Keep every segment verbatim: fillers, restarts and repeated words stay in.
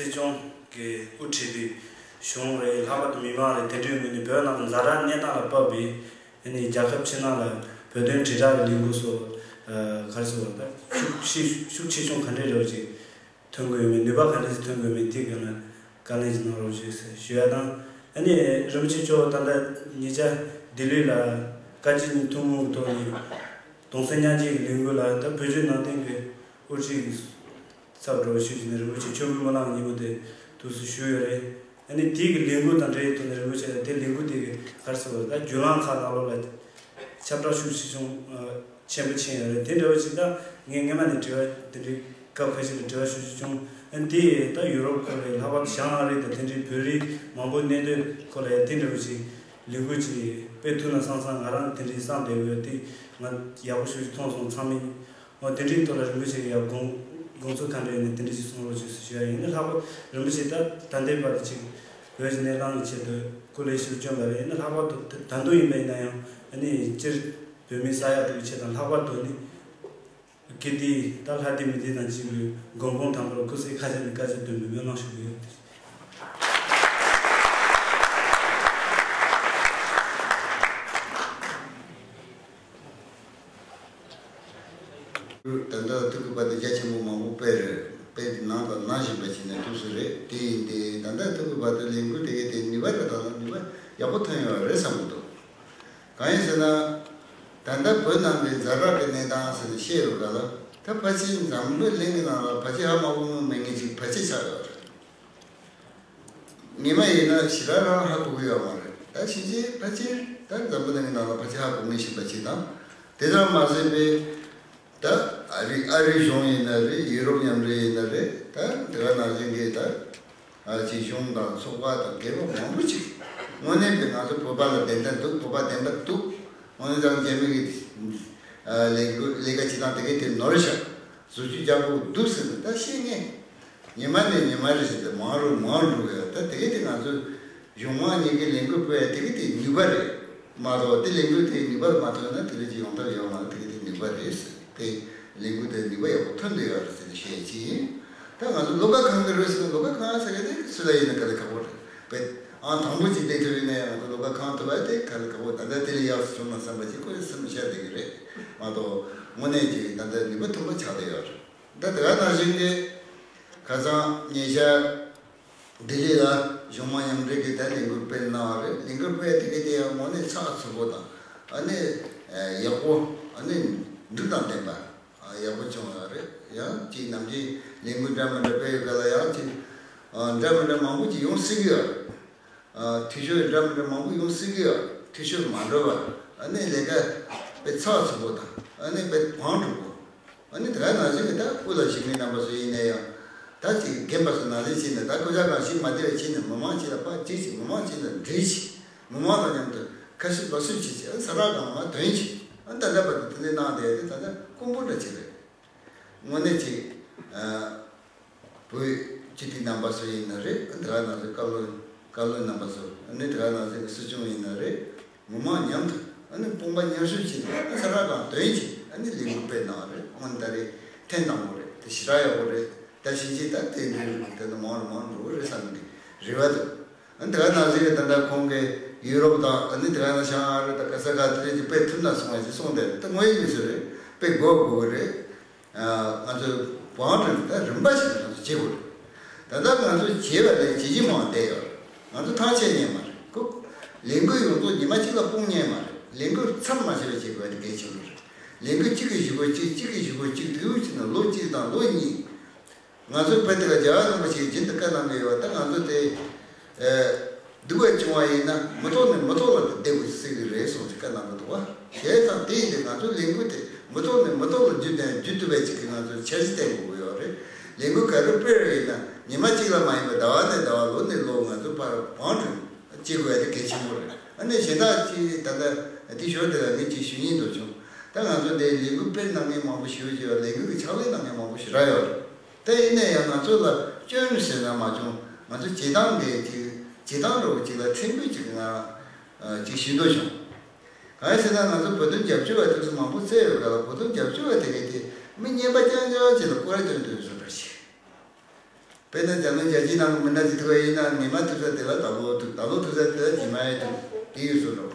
སྲིད་སྐྱོང་གིས་དབུ་ཁྲིད་པའི་གཞུང་རེད། ལྷག་པར་དུ་མི་མང་རེད། དེ་འདྲའི་ངོས་ནས་བོད་ནང་གི་ཛ་དྲག་གནས་སྟངས་ལ་དཔག་པའི་ཨ་ནི་རྒྱལ་ཁབ་ཕྱི་ནང་ལ་བོད་དོན་དྲིལ་བསྒྲགས་ཀྱི་ལས་འགུལ་སོགས་ག་རེ་ཟེར་བ་ད་ཤུགས་ཆེ་ཤུགས་ཆེ་ཆུང་ག་འདྲས་རེད་བ་ཅིག་ཐོན་དགོས་ཡོད་མེད། ནུས་པ་ག་འདྲས་ཐོན་དགོས་མེད། དེ་སྒང་ལ་བཀའ་ལན་ཅིག་གནང་རོགས་ཞེས་ཞུ་ཡ་དང་། ཨ་ནི་རིན་པོ་ཆེ་མཆོག་ད་ལྟ་ཉེ་ཆར་ལྡི་ལི་ལ་བཀའ་སྤྱི་གཉིས་ཐུན་མོང་གི་ཐོག་ནས་གདུང་སེམས་མཉམ་སྐྱེད་ཀྱི་ལས་འགུལ་ལ་ད་བོད་བརྒྱུད་ནང་བསྟན་གྱི་དབུ་ཁྲིད་ཀྱི་ཚབ་འགྲོ་ཞུས་ཀྱི་ནི་རིན་པོ་ཆེ་མཆོག་གི་སྨོན་ལམ་ཉིན་མོ་དེ་དུས་སུ་ཞུས་ཡོད་རེད། ཨ་ནི་དེའི་གི་ལས་འགུལ་དང་འབྲེལ་ཡོད་དུ་ནི་རིན་པོ་ཆེ་ལ་དེ་ལས་འགུལ་དེ་གི་ག་རེ་ཟེར་བ་ད་བརྒྱུད་ལམ་ཁག་ནང་ལོགས་ལ་ཁྱབ་བསྒྲགས་ཤུགས་ཆེ་ཆུང་ཆེན་པོ་ཕྱིན་ཡོད་རེད། དེ་འདྲ་བོ་ཞིག་ད་ངས་སྔོན་མ་ནས་དྲི་བ་དེ་འདྲའི་སྐབས་ཁ་ཤས་ལ་དྲི་བ་ཞུ་རྒྱུ་བྱུང་། ཨ་ནི་དེ་ད་ཡུ་རོབ་ཁུལ་རེད། ལྷག་པར་དུ་བྱང་ཨ་རི་དང་དེ་འདྲའི་བོད་རིགས་མང་པོ་གནས་སྡོད་ཁུལ་ལ་ཡང་དེ་འདྲ་བོ་ཞིག་ལས་འགུལ་ཅིག་སྤེལ་ཐུབ་ན་བསམ་བསམ་ང་རང་དེ་འདྲའི་བསམ་བསྡད་ཡོད། དེ་ང་ཡག་པོ་ཞིག་མཐོང་སོང་། ཚང་མས་འོ་དེ་འདྲའི་ཐོག་ལ་རིན་པོ་ཆེ་ཡ་དགོངས་དགོངས་ཚུལ་ག་འདྲ་ཡོད་ན་དེ་འདྲ་ཞིག་གསུང་རོགས་ཞེས་ཞུ་ཡ་ཡིན། ཨ་ནི་ལྷག་པར་རིན་པོ་ཆེ་ད་ད་ལྟའི་བར་དུ་ཅིག་བོད་ཀྱི་གནས་སྟངས་ཀྱི་ཆེད་དུ་སྐུ་ལས་ཞིག་བསྐྱོན་པ་རེད། ཨ་ནི་ལྷག་པར་དུ་ད་དུང་ཡིན་པ་ཡིན་ན་ཡང་ཨ་ནི་སྤྱིར་བོད་མི་ས་ཡ་དྲུག་གི་ཆེད་དང་ལྷག་པར་དུ་ནི་དགེ་སྡིག་ད་ལྷ་སྡིག་མི་སྡིག་དང་བཅས་པའི་མགོན་དཔུང་དམ་པར་སྐུ་ཚེ་མཁའ་ཁྱབ་ནས་བཀའ་དྲིན་སྟོན་པའི་སྨོན་ལམ་ཞུ་གི་ཡོད། ད་ལྟ་ཐུག་གི་བར་དུ་རྒྱ་ཆེན་པོ་མང་པོ་སྤེལ་རེད། སྤེལ་གནང་དང་གནང་བཞིན་པ་བྱས་ནས་ཐུགས་སུ་རེད། དེ་ཡིན་ཏེ་ད་ལྟ་ཐུག་གི་བར་དུ་ལས་འགུལ་དེ་གའི་དེ་ནུས་པ་རེ་དང་ནུས་པ་ཡག་པོ་ཐོན་ཡོད་རེད་བསམ་གྱི་འདུག་གང་ཡིན་ཟེར་ན། ད་ལྟ་བོད་ནང་གི་ཛ་དྲག་གི་གནས་སྟངས་ཟེར་ནས་བཤད་ཡོད་ག་ལ། ད་ཕལ་ཆེར་འཛམ་བུ་གླིང་གི་ནང་ལ་ཕལ་ཆེར་ཧ་མ་གོ་མི་མེད་མཁན་ཅིག་ཕལ་ཆེར་ཆགས་ཡོད་རེད། ངེས་མ་ཡིན་ན་ཞེ་དྲག་རང་ཧ་གོ་གི་ཡོད་མ་རེད། ད་ཕྱིན་ཆད་ཕལ་ཆེར་ད་འཛམ་བུ་གླིང་གི་ནང་ལ་ཕལ་ཆེར་ཧ་གོ་མི་ཤེས་པ་ཅིག་དང་། དེ་ཙམ་མ་ཟད་པའི་ད་ཨ་རི་ཨ་རི་གཞུང་ཡིན་ན་རེད། ཡུ་རོབ་མཉམ་འབྲེལ་ཡིན་ན་རེད། ད་དེ་ག་ནང་བཞིན་གྱི་ད་ཨ་ཅིག་གཞུང་དང་ཚོགས་པ་དང་སྒེར་པ་མང་པོ་ཅིག་དངོས་གནས་པའི་ང་ཚོ་བོད་པ་ལ་བདེན་མཐའ་འདུག་བོད་པ་བདེན་པ་འདུག་དངོས་གནས་དྲང་རྒྱ་མི་གི་ཨ་ལས་འགུལ་ལས་ཀ་བྱེད་སྟངས་དེ་གའི་དེ་ནོར་བཞག་བཟོ་བཅོས་རྒྱག་དགོས་འདུག་ཟེར་ནས་ད་བཤད་མཁན། ཉི་མ་ནས་ཉི་མ་རེ་བཞིན་དུ་མང་རུ་མང་རུ་འགྲོ་གི་ཡོད། ད་དེ་ག་དེ་ང་ཚོ་གཞུང་མང་གཉིས་ཀའི་ལས་འགུལ་སྤེལ་ཡ་དེ་ག་དེ་ནུས་པ་རེད་མ་གཏོགས། དེ་ལས་འགུལ་དེ་ནུས་པ་མ་ཐོན་ན་དེ་རིགས་ཀྱི་ཡོང་ཐབས་ཡོད་མ་རེད། དེ་ག་དེ་ནུས་པ་རེད་ཟེར། དེ་ལས་འགུལ་དེ་ནུས་པ་ཡག་པོ་ཐོན་བསྡད་ཡོད་རེད་ཟེར་ནས་བཤད་ཀྱི་ཡིན། ད་ང་ཚོ་བློ་དགའ་ཁང་གི་རེད་ཟེར་ན། བློ་དགའ་ཁང་ཟེར་མཁན་དེ་སུ་ལ་ཡིན་ན་དཀའ་ལས་ཁག་པོ་རེད། བས་ཨང་དང་པོ་ཅིག་སླེབས་ཐུབ་ཡིན་ན་ཡང་ང་ཚོ་བློ་དགའ་ཁང་ཐུབ་པ་དེ་དཀའ་ལས་ཁག་པོ། ད་ལྟ་དེ་ལས་ཡག་ཤོས་བྱུང་ན་བསམ་པ་ཅིག་ཁོ་རང་སེམས་ལ་ཤར་བསྡད་ཀྱི་རེད་མ་གཏོགས། དངོས་གནས་ཀྱི་ད་ལྟ་ནུས་པ་ཐོན་པོ་ཆགས་བསྡད་ཡོད་རེད། ད་དེ་ག་ནང་བཞིན་གྱི་ཁ་སང་ཉེ་ཆར་ལྡི་ལི་ལ་གཞུང་མང་མཉམ་འབྲེལ་གྱི་ད་ལས་འགུལ་སྤེལ་གནང་བ་རེད། ལས་འགུལ་སྤེལ་དེ་ག་དེ་ཡང་དངོས་གནས་ཚགས་ཚུད་པོ་དང་ཨ་ནི་ཡག་པོ། ཨ་ནི་འབྲུ་དང་ལྡན་པ་ཡག་པོ་བྱུང་ཡོད་རེད། ཡང་ཅིག་ནམ་རྒྱུན་ལས་འགུལ་འདྲ་མི་འདྲ་སྤེལ་ཡོད་ག་ལ། ཡང་ཅིག་འདྲ་མི་འདྲ་མང་པོ་ཅིག་ཡོང་སྲིད་ཀྱི་ཡོད་རེད། འཐུས་ཤོར་འདྲ་མི་འདྲ་མང་པོ་ཡོང་སྲིད་ཀྱི་ཡོད། འཐུས་ཤོར་མ་འགྲོ་བར་ཨ་ནི་ལས་ཀ་དཔེ་ཚགས་ཚུད་པོ་དང་ཨ་ནི་དཔེ་བང་སྒྲུབ་པོ། ཨ་ནི་དེ་ག་ནང་བཞིན་གྱི་ད་དབུ་ལ་བཞུགས་མི་རྣམ་པ་ཚོ་ཡིན་ན་ཡང་ད་ཅིག་རྒན་པ་ཚོ་ནང་བཞིན་བྱས་ནས། ད་སྐུ་བཅར་ཁང་ཞིག་མ་བསྡད་པ་བྱས་ནས་མི་མང་སྤྱི་ལ་ཕར་གཅིག་བྱས། མི་མང་སྤྱི་ལ་འབྲེལ་བྱས། མི་མང་དང་མཉམ་དུ་ཁ་ཞིབ་ལོ་ཞིབ་བྱས་བྱས། ཨ་ས་རག་གང་མ་དོན་བྱས། ཨ་ད་ལྟ་བར་དུ་དེ་འདྲའི་གནང་བསྡད་དེ་ད་ལྟ་དཀོན་པོ་འདྲ་ཅིག་རེད། དངོས་གནས་ཅིག་ཨ། བོད་སྤྱི་འཐུས་རྣམ་པ་ཚོ་ཡིན་ན་རེད། དེ་ག་ནང་བཞིན་བཀའ་བློན་བཀའ་བློན་རྣམ་པ་ཚོ། ཨ་ནི་དེ་ག་ནང་བཞིན་སྲིད་སྐྱོང་ཡིན་ན་རེད། མི་མང་མཉམ་དུ་ཨ་ནི་དཔུང་པ་མཉམ་གཤིབ་བྱས་ནས། ཨ་ནི་ས་རག་གང་དོན་བྱས། ཨ་ནི་ལས་འགུལ་སྤེལ་གནང་བ་རེད། དངོས་གནས་ད་རེས་ཐེངས་དང་པོ་རེད། དེ་ཞེ་དྲག་ཡག་པོ་རེད། ད་ཕྱིན་ཆད་ད་དེ་འདྲའི་རིགས་དེ་ནི་མང་རུ་མང་རུ་འགྲོ་གི་རེད་བསམ་གི་རེ་བ་འདུག་ཨ་ནི་དེ་ག་ནང་བཞིན་ད་ལྟ་ཁོང་གིས་ཡུ་རོབ་དང་། ཨ་ནི་དེ་ག་ནང་བཞིན་ཨ་རི་དང་ག་ས་ག་དེ་འདྲ་ཅིག་སྤེལ་ཐུབ་ན་བསམ་པ་ཅིག་གསུངས་བསྡད། ད་དངོས་ཡོད་གནས་ཚུལ་རེད། སྤེལ་དགོས་དགོས་གི་རེད། ང་ཚོས་བང་བསྒྲིགས་ད་རིམ་པ་ཞིག་ང་ཚོས་བྱེད་དགོས་རེད། ད་ལྟ་ང་ཚོས་བྱས་པ་ལས་བྱེད་ཀྱི་མང་བསྡད་ཡོད་རེད། ང་ཚོ་ཐང་ཆད་ཉན་མ་རེད་ཀོ། ལས་འགུལ་ཡོངས་རྫོགས་ཉི་མ་གཅིག་ལ་སྤུངས་ཉན་མ་རེད། ལས་འགུལ་མཚམས་མ་བཞག་པ་བྱེད་དགོས་པ་དེ་གལ་ཆེན་པོ་རེད། ལས་འགུལ་གཅིག་གིས་གཞུག་གུ་གཅིག་གཅིག་གིས་གཞུག་གུ་གཅིག་དེ་འདྲ་བྱས་ན་ལོ་གཅིག་དང་ལོ་གཉིས། ང་ཚོའི་བོད་དེ་ལ་རྒྱལ་བ་རིན་པོ་ཆེས་རྒྱུན་དུ་བཀའ་གནང་གི་ཡོད་པ། ད་ང་ཚོ་དེ་ཨ་སྡུག་པ་བྱུང་བ་ཡིན་ན་མི་ཐོག་ནས་མི་ཐོག་ལ་བསྡད་དགོས་ཟེར་གི་རེད་གསུངས་ཏེ་བཀའ་གནང་གི་འདུག་བ། བྱས་ཙང་དེ་ཡིན་དུས་ང་ཚོའི་ལས་འགུལ་དེ་མི་ཐོག་ནས་མི་ཐོག་ལ་བརྒྱུད་ནས་བརྒྱུད་ཐུབ་པའི་ཅིག་གི་ང་ཚོས་འཆར་གཞི་བཏིང་དགོས་ཀྱི་ཡོད་རེད། ལས་འགུལ་ག་རེ་སྤེལ་རེད་ཡིན་ན་ཉི་མ་གཅིག་ལ་མ་ཡིན་པར་ཟླ་བ་ནས་ཟླ་བ། ལོ་ནས་ལོ་ང་ཚོ་བར་བང་བསྒྲིགས་བྱེད་དགོས་ཡ་དེ་གལ་ཆེན་པོ་རེད། ཨ་ནི་གཞན་དག་ཅིག་ད་ལྟ་དེ་ཞོར་དེ་ལ་ངས་ཅིག་ཞུ་སྙིང་འདོད་བྱུང་། ད་ང་ཚོ་འདིར་ལས་འགུལ་སྤེལ་གནང་མཁན་མང་པོ་ཞེ་པོ་ཅིག་ཡོད། ལས་འགུལ་གྱི་ཕྱག་ལས་གནང་མཁན་མང་པོ་ཞེ་དྲག་ཡོད་རེད། དེ་ཡིན་ན་ཡང་ང་ཚོ་ལ་སྐྱོན་ཟེར་ན་མ་བྱུང་། ང་ཚོ་བྱེད་སྟངས་འདི་ཅིག་བྱེད་སྟངས་འདྲ་བོ་ཅིག་ལ་ཕྲན་བུ་ཅིག་ང་ཨ་ཅིག་ཞུ་འདོད་བྱུང་། གང་ཡིན་ཟེར་ན་ང་ཚོ་བོད་དོན་རྒྱབ་སྐྱོར་བ་དེ་ཚོ་མང་པོ་བཙལ་ཡོད་ག་ལ། བོད་དོན་རྒྱབ་སྐྱོར་བ་དེ་གས་དེ་མི་རྙིང་པ་རྐྱང་རྐྱང་ཅིག་ལ་སྐོར་ར་རྒྱག་འདོད་བཟོ་འདྲ་ཞིག་དཔེར་ན་འཛམ་གླིང་རྒྱལ་སྤྱིའི་ནང་གི་མི་སྣ་ཅིག་ཐུག་པ་ཡིན་ན། ངོ་མ་ཐུག་ས་དེ་ལ་ད་ལོ་ཐུག་ད་ལོ་ཐུག་ས་དེ་ལ་རྗེས་མ་ཡང་ཐུག་དེ་ཡོད་བཟོ་འདྲ།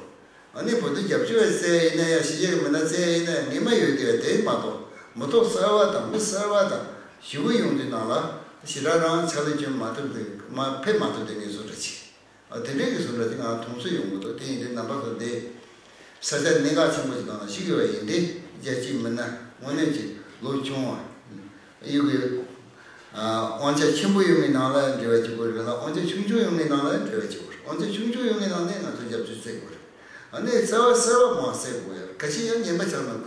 ཨ་ནི་བོད་དོན་རྒྱབ་སྐྱོར་བ་ཟེར་ཡིན་ན་ཡང་། གཞིས་བྱེས་ཀྱི་མི་སྣ་ཟེར་ཡིན་ན་ཡང་། ངོ་མ་ཡོད་དེ་བ་དེ་མ་གཏོགས། མི་ཐོག་གསར་བ་དང་མི་གསར་བ་དང་ཞི་བོ་ཡོང་དུས་ནང་ལ་ཞེ་དྲག་རང་ཕྱག་ལས་བྱེད་མ་ཐུབ་དེ། མ་ཕེབས་མ་ཐུབ་དེ་ངས་བཟོ་འདྲ་ཅིག་ཨ། དེ་འདྲའི་གི་བཟོ་འདྲ་དེ་ང་མཐོང་ཚོད་ཡོང་གི་འདུག་དེ་ཡིན་དུས་རྣམ་པ་ཚོ་འདི་ས་ཆ་གནད་འགག་ཆེན་པོ་ཞིག་ནང་ལ་ཞུགས་ཡོད་པ་ཡིན་ཏེ། རྒྱལ་སྤྱིའི་མི་སྣ་དངོས་གནས་ཀྱི་ལོ་ཆུང་བ་ཡོད་གི། ཨ། དབང་ཆ་ཆེན་པོ་ཡོད་མཁན་ནང་ལ་འབྲེལ་བ་བྱེད་དགོས་རེད་ལ། དབང་ཆ་ཆུང་ཆུང་ཡོད་མཁན་ནང་ལ་འབྲེལ་བ་བྱེད་དགོས་རེད། དབང་ཆ་ཆུང་ཆུང་ཡོད་མཁན་ནང་ནས་ང་ཚོ་རྒྱབ་སྐྱོར་བྱེད་དགོས་རེད། ཨ་ནི་གསར་བ་གསར་བ་མང་བ་བསད་དགོས་ཡོད་རེད། ཁ་ཤས་ཡང་ངན་པ་ཆགས་ན་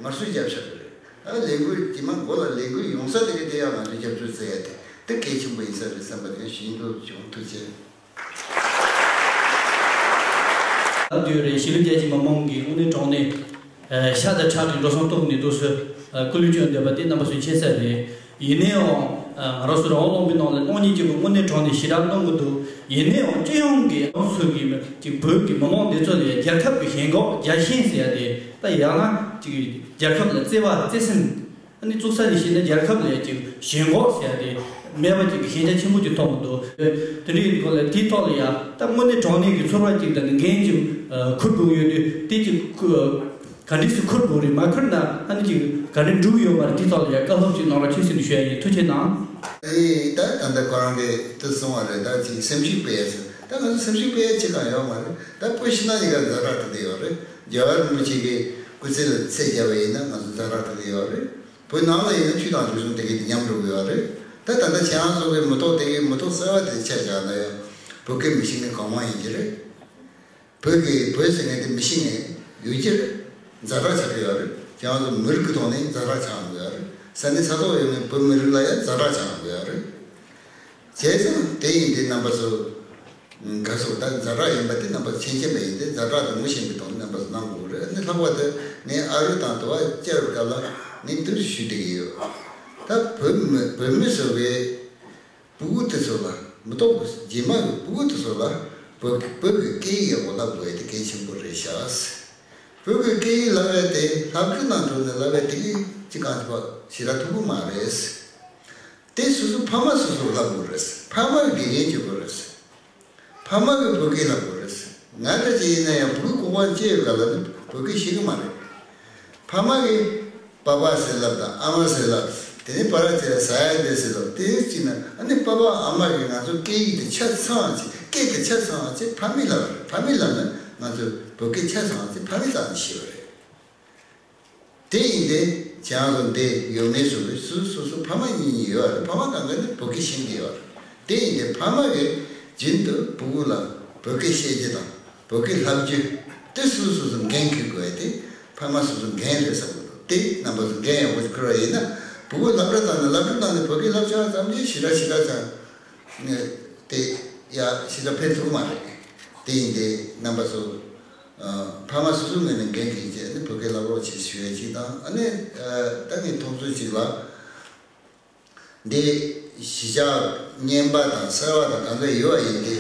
ངར་སུ་རྒྱབ་ཤ་གི་རེད། ཨ། ལས་འགུལ་རྗེས་མ་མགོ་ལ་ལས་འགུལ་ཡོང་ས་དེ་གི་དེ་ཡང་ང་ཚོས་རྒྱབ་སྐྱོར་བྱེད་ཡ་དེ་དེ་གལ་ཆེན་པོ་ཡིན་ས་རེད་བསམ་པ་དེ་ཞུ་འདོད་བྱུང་། ཐུགས་རྗེ་ཆེ། ལབ་དུས་རེད། གཞིས་ལུས་རྒྱ་ཆེ་མི་མང་གི་དངོས་གནས་དྲང་གནས་ཨ་ཤ་དང་ཁྲག་གི་འགྲོ་སོང་གཏོང་ནས་འདུག་སེ་ཨ་སྐུ་ལུས་སྐྱོན་བསྡད་པ་དེ་རྣམ་པ་ཚོས་མཁྱེན་གསལ་རེད། ཡིན་ནའང་ཨ་ང་རང་ཚོ་རང་དབང་ལུང་པའི་ནང་ལ་གནང་མཁན་གཅིག་པུ་དངོས་གནས་དྲང་གནས་ཞེ་དྲག་གནང་གི་འདུག་ཡིན་ནའང་སྤྱི་ཡོངས་ཀྱི་ང་ཚོ་གི་ཅིག་བོད་ཀྱི་མི་མང་འདི་ཚོ་ལ་རྒྱལ་ཁབ་ཀྱི་ཞེན་ཁོག་རྒྱལ་ཞེན་ཟེར་ཡ་དེ། ད་ཡང་ན་ཅིག་རྒྱལ་ཁབ་ལ་བརྩེ་བ་བརྩེ་སེམས། ཨ་ནི་བཙུགས་ས་ནས་བཤད་ན་རྒྱལ་ཁབ་ལ་ཅིག་ཞེན་ཁོག་ཟེར་ཡ་དེ་མེད་པ་ཅིག་གི་ཞན་ཆ་ཆེན་པོ་ཅིག་མཐོང་གི་འདུག་དེ་འདྲ་ཡིན་དུས་སྒང་ལ་དེའི་ཐོག་ལ་ཡ་ད་དངོས་གནས་དྲང་གནས་ཀྱི་ཚོར་བ་ཅིག་དང་འགན་ཅིག་ཨ་འཁུར་དགོས་ཡོད་དུས། དེ་ཅིག་ཁུ་ག་འདྲས་སེ་འཁུར་དགོས་རེད། མ་འཁུར་ན་ཨ་ནི་ཅིག་ག་འདྲས་འགྲུབ་ཡོད་མ་རེད། དེའི་ཐོག་ལ་ཡ་བཀའ་སློབ་ཅིག་གནང་རོགས་བྱེད་ཟེར་ནས་ཞུ་ཡ་ཡིན། ཐུགས་རྗེ་གནང་། ཨེ། ད་ད་ལྟ་ཁོ་རང་གིས་དེ་གསུངས་པ་རེད། ད་ཅིག་སེམས་ཤུགས་སྤེལ་ཡ་ཟེར། ད་ང་ཚོ་སེམས་ཤུགས་སྤེལ་ཡ་ཅི་གང་ཡོད་མ་རེད། ད་བོད་ཕྱི་ནང་གཉིས་ཀ་ཛ་དྲག་ཏུ་བསྡད་ཡོད་རེད། རྒྱལ་བ་རིན་པོ་ཆེ་གི་སྐུ་ཚེ་ལ་ཚད་བརྒྱབ་པ་ཡིན་ན་ང་ཚོ་ཛ་དྲག་ཏུ་བསྡད་ཡོད་རེད། བོད་ནང་ལ་ཡིན་ན་ཆོས་དང་རིག་གཞུང་དེ་གའི་དེ་ཉམས་འགྲོ་གི་ཡོད་རེད། ད་ད་ལྟ་ཁྱེད་རང་ཚོ་གི་མི་ཐོག་དེ་གའི་མི་ཐོག་གསར་བ་དེ་ཆ་བཞག་ན་ཡང་བོད་སྐད་མི་ཤེས་མཁན་གང་མང་ཡིན་གྱི་རེད། བོད་ཀྱི་བོད་ཟེར་མཁན་དེ་མི་ཤེས་མཁན་ཡོད་ཀྱི་རེད། ཛ་དྲག་ཆགས་ཀྱི་ཡོད་རེད། ཁྱེད་རང་ཚོ་མི་རིགས་ཀྱི་ཐོག་ནས་ཛ་དྲག་ཆགས་ཡོང་གི་ཡོད་རེད། ས་གནས་ས་ཐོག་ཡོད་མཁན་བོད་མི་རིགས་ལ་ཡང་ཛ་དྲག་ཆགས་ཡོང་གི་ཡོད་རེད། བྱས་ཙང་དེ་ཡིན་དུས་རྣམ་པ་ཚོ། ག་སོ་ད་ཛ་དྲག་ཡིན་པ་དེ་རྣམ་པ་ཚོ་མཁྱེན་མཁྱེན་པ་ཡིན་ཏེ། ཛ་དྲག་དེ་ངོ་ཤེས་པའི་ཐོག་ནས་རྣམ་པ་ཚོ་གནང་དགོས་རེད། ཨ་ནི་ལྷག་པར་དུ་ངས་ཨ་རི་དང་དུ་བ་བཅར་བའི་སྐབས་ལ་ངས་འདི་འདྲ་ཞུས་བསྡད་ཀྱི་ཡོད། ད་བོད་མི་བོད་མི་ཚོ་གི་ཕྲུ་གུ་དེ་ཚོ་ལ། མི་ཐོག་རྗེས་མ་གི་ཕྲུ་གུ་དེ་ཚོ་ལ་བོད་བོད་ཀྱི་སྐད་ཡིག་ཡག་པོ་བསླབ་དགོས་ཡ་དེ་གལ་ཆེན་པོ་རེད་ཤག་བོད་ཀྱི་སྐད་ཡིག་བསླབ་ཡ་དེ་ལྷ་ཁང་ནང་འགྲོ་ནས་བསླབ་ཡ་དེ་གི་ཅི་གང་ཅི་པ་ཞེ་དྲག་ཐུབ་ཀྱི་མ་རེད། དེ་སོ་སོ་ཕ་མ་སོ་སོར་བསླབ་དགོས་རེད། ཕ་མ་གི་དགེ་རྒན་བྱེད་དགོས་རེད། ཕ་མ་གིས་བོད་སྐད་བསླབ་དགོས་རེད། ང་འདྲ་ཅིག་ཡིན་ན་ཡང་བོད་སྐད་གོ་བ་ཅི་ཡོད་ག་ལ་ནི་བོད་སྐད་ཤེས་ཀྱི་མ་རེད། ཕ་མ་གིས་པ་པ་ཟེར་ལབ་དང་ཨ་མ་ཟེར་ལབ། དེ་ནས་པ་ར་ཙེ་ར་ཟ་ཡ་འདི་ཟེར་ལབ། དེ་ཅིག་ན་ཨ་ནི་པ་པ་ཨ་མ་གིས་ང་ཚོ་སྐད་ཡིག་དེ་ཆ་ཚང་བ་ཅིག་སྐད་དེ་ཆ་ཚང་བ་ཅིག་ཕ་མས་ལབ་རེད། ཕ་མས་ལབ་ན་ང་ཚོ་བོད་སྐད་ཆ་ཚང་བ་ཅིག་ཕ་མས་ལབ་ནས་ཤེས་པ་རེད། དེ་ཡིན་ཏེ་ཁྱེད་རང་ཚོ་འདི་ཡོད་མེད་སོ་སོའི་སོ་སོ་སོ་ཕ་མ་གཉིས་གཉིས་ཡོད་རེད། ཕ་མ་གང་ག་ནི་བོད་སྐད་ཤེས་ཀྱི་ཡོད་རེད། དེ་ཡིན་ཏེ་ཕ་མ་གིས་རྒྱུན་དུ་ཕྲུ་གུ་ལ་བོད་སྐད་བཤད་རྒྱུ་དང་བོད་སྐད་བསླབ་རྒྱུ་དེ་སོ་སོ་སོ་སོ་འགན་འཁུར་དགོས་ཡ་དེ་ཕ་མ་སོ་སོ་འགན་རེད་བསམ་གྱི་འདུག་དེ་རྣམ་པ་ཚོ་འགན་ཡག་པོ་ཞིག་འཁུར་བ་ཡིན་ན་ཕྲུ་གུ་སློབ་གྲྭ་བཏང་ནས་སློབ་གྲྭ་བཏང་ནས་བོད་སྐད་བསླབ་བྱ་ཙམ་གྱིས་ཞེ་དྲག་ཞེ་དྲག་ཙང་དེ་ཡ་ཞེ་དྲག་ཕན་ཐོགས་མ་རེད། དེ་ཡིན་ཏེ་རྣམ་པ་ཚོ། ཕ་མ་སོ་སོའི་ངོས་ནས་འགན་འཁྱེར་བྱས་ནས་བོད་སྐད་བསླབ་རོགས་བྱེད་ཞུ་ཡ་གཅིག་དང་། ཨ་ནི་ད་ངས་མཐོང་ཚུལ་གཅིག་ལ། འདི་གཞིས་ཆགས་རྔན་པ་དང་སེར་བ་དང་གང་ག་ཡོད་པ་ཡིན་ཏེ།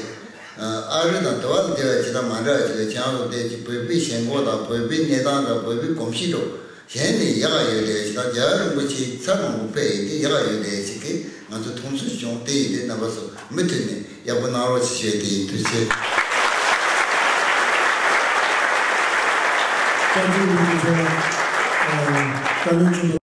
ཨ་རི་དང་དུ་བ་ལ་བསྡད་པ་ཅི་དང་མ་འདྲ་བ་ཅིག་ལ་ཁྱེད་རང་ཚོ་བསྡད་ཀྱི་བོད་པའི་ཞེན་ཁོག་དང་བོད་པའི་གནས་སྟངས་དང་བོད་པའི་གོམས་གཤིས་འདྲ་གཞན་ནས་ཡག་ག་ཡོད་རེད་ཅིག་དང་། རྒྱལ་བ་རིན་པོ་ཆེ་ཚར་མང་པོ་ཕེབས་ཡིན་ཏེ་ཡག་ག་ཡོད་རེད་ཅིག་གི་ང་ཚོ་མཐོང་ཚུལ་བྱུང་། དེ་ཡིན་ཏེ་རྣམ་པ་ཚོ་མུ་མཐུད་ནས་ཡག་པོ་གནང་རོགས་ཞེས་ཞུ་ཡ་དེ་ཡིན། ཐུགས་རྗེ་ཆེ། བཀའ་དྲིན་ཆེ། ཨ། བཀའ་བློན་ཆེན།